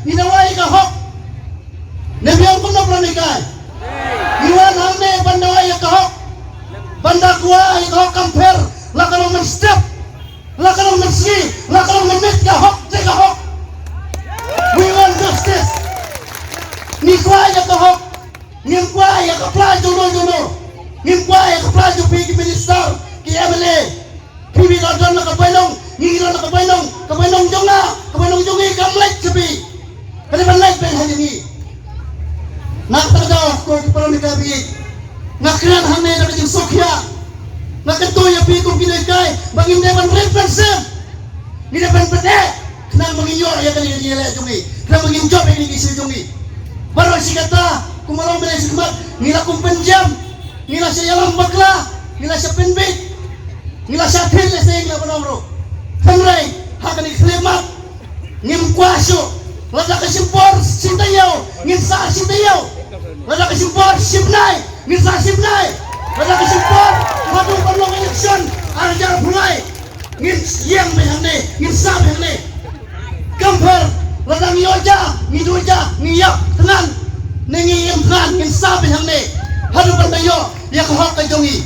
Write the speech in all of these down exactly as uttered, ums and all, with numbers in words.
Ngi dawa ïa ka hok. Ne biang kumno para Meikai? Ngi wan hangne ban dawa ïa ka hok. Ban da kwah ïa ka hok kam pher. La ka long mynstep, la ka long mynsngi, la ka long mynmiet, ka hok te ka hok. We want justice. Ngi kwah ïa ka hok. Ngim kwah ïa ka pla jong no jong no. Ngim kwah ïa ka pla jong phi ki minister, ki M L A. Phi, phi don, don la ka bainong, ngi don la ka bainong, ka bainong jong nga, ka bainong jong ngi kam leit sha phi. Ka dei ban leit beit ha jong ngi. Na kata ka daw ko ki para Meikai, nga kren hangne da ka jingsngewkhia. Nga kyntu ïa phi kum ki nonghikai ba ngim dei ban rit ban sem. Ngi dei ban pyndep khnang ba ngin ïoh ïa kane ka jingïaleh jong ngi, khnang ba ngin jop ïa kane ka issue jong ngi. Baroh shi katta, kumba long mynne shi khmat, ngi la kum pynjam, ngi la shah ïalam bakla, ngi la shah pynbeit, ngi la shah thied lehse ngi la ban ong ruh. Hynrei ha kane ka khyllipmat ngim kwah shuh. Lada ka shim por shi taïew, ngin sah shi taïew. Lada ka shim por shi bnai, ngin sah shi bnai. Lada ka shim por haduh ban long election ar hajar arphew lai, ngin ïeng beit hangne, ngin sah beit hangne. Kam pher, lada ngi ïoh ja, ngi duh ja, ngi ïap thngan, ne ngi im thngan, ngin sah beit hangne. Haduh ban da ïoh ïa ka hok ka jong ngi.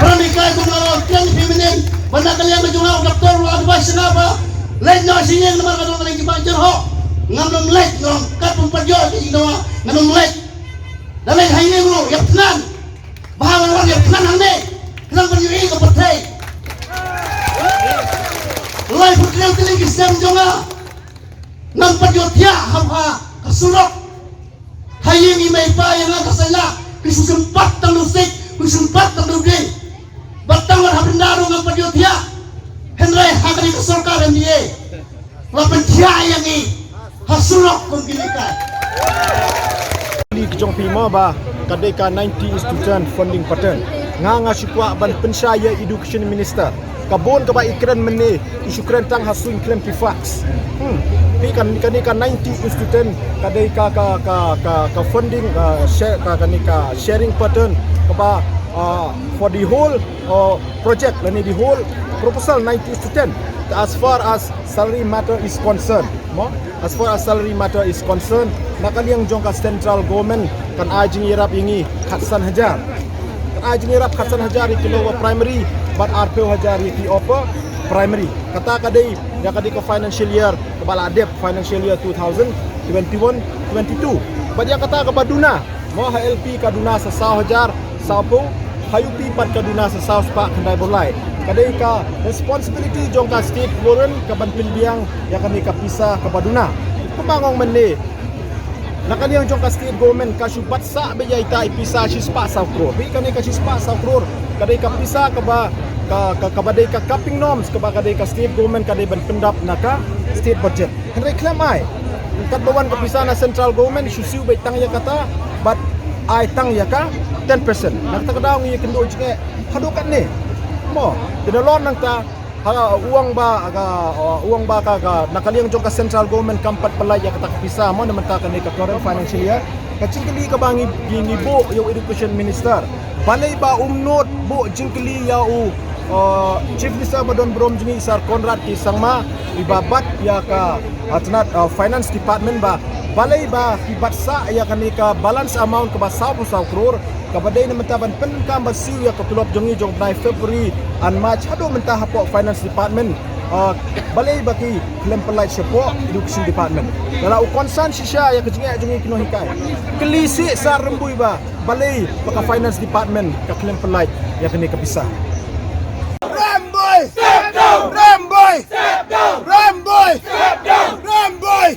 Para Meikai, kum nga la kren ïa phi mynnin, ba na ka liang ka jong nga u doktor u la advice ïa nga ba leit noh sha ïing namar ka don ka liang ki banjor ho. Ngam lum leit, ngam kat pum pat ïoh ka jingdawa, ngam lum leit. Da leit ha ïing ruh ïap thngan. Ba ha ngan wan ïap thngan hangne, khnang ban ïohi ka pyrthei. Laiphew hynriew tylli ki snem jong nga ngam pat ïoh thiah ha, ha ka surok. Ha ïing i mei i pa ïa nga ka saiñ lah, ki shu sympat tang da u siej, ki shu sympat tang da u dieng. Bad tang wat ha bynda ruh ngam pat ïoh thiah. Hynrei ha kane ka sorkar M D A la pynthiah ïa ngi ha surok kum ki Meikai. Kylli ka jong phi mo ba ka dei ka ninety institution funding pattern. Nga, nga shu kwah ban pynshai ïa Education Minister. Ka bun kaba i kren mynne, i shu kren tang ha suiñ khlem ki facts. Hmm. Phi, kan, kane ka ninety institution ka dei ka, ka, ka, ka, ka funding, uh, share, ka, kane ka sharing pattern kaba, uh, for the whole, uh, project lane the whole proposal ninety institution, as far as salary matter is concerned. Mo? As far as salary matter is concerned, na ka liang jong ka central government kan ai jingïarap ïa ngi khatsan hajar. Kan ai jingïarap khatsan hajar ïa ki lower primary, bad arphew hajar ïa ki upper primary. Kata ka dei, ïa ka dei ka financial year kaba la dep, financial year two thousand twenty-one twenty-two. Bad ïa kata kaba duna, mo, ha L P ka duna sa saw hajar sawphew, ha U P pat ka duna sa saw spah khyndai phew lai. Ka dei ka responsibility jong ka state government ka ban pynbiang ïa kane ka pisa kaba duna. Kumba nga ong mynne, na ka liang jong ka state government ka shu bat sah beit ïa ita i pisa shi spah saw klur. Bad kane ka shi spah saw klur ka dei ka pisa kaba, ka, ka, kaba dei ka capping norms, kaba ka dei ka state government ka dei ban pyndap na ka state budget. Hynrei khlem ai. Katba wan ka pisa na central government shu siew beit tang ïa kata, bad ai tang ïa ka ten percent. Na kata ka daw ngi ïakynduh jingeh haduh katne. Mo, te nalor nangta, ha, u ong ba ka, u ong ba ka, ka, na ka liang jong ka central government kam pat pynlait ïa kata ka pisa, mo, na mynta kane ka current financial year. Ka jingkylli kaba ngi, ngi, ngi buh ïa u education minister. Balei ba um nud buh jingkylli ïa u, uh, Chief Minister ba don burom jong ngi, Sir Conrad K Sangma, iba bat ïa ka, uh, tnat, uh, Finance Department ba balei ba ki bat sah ïa kane ka balance amount kaba sawphew saw klur, kaba dei na mynta ban pyndonkam ban siew ïa ka tulop jong ngi jong u bnai February and March haduh mynta hapoh Finance Department. Uh, balei ba ki khlem pynlait shapoh Education Department? Lada u concern shisha ïa ka jingeh jong ngi ki nonghikai, kylli seh Sir Rymbui ba balei ba ka Finance Department ka khlem pynlait ïa kane ka pisa. Rymbui! Step down! Rymbui! Step down! Rymbui! Step down! Rymbui!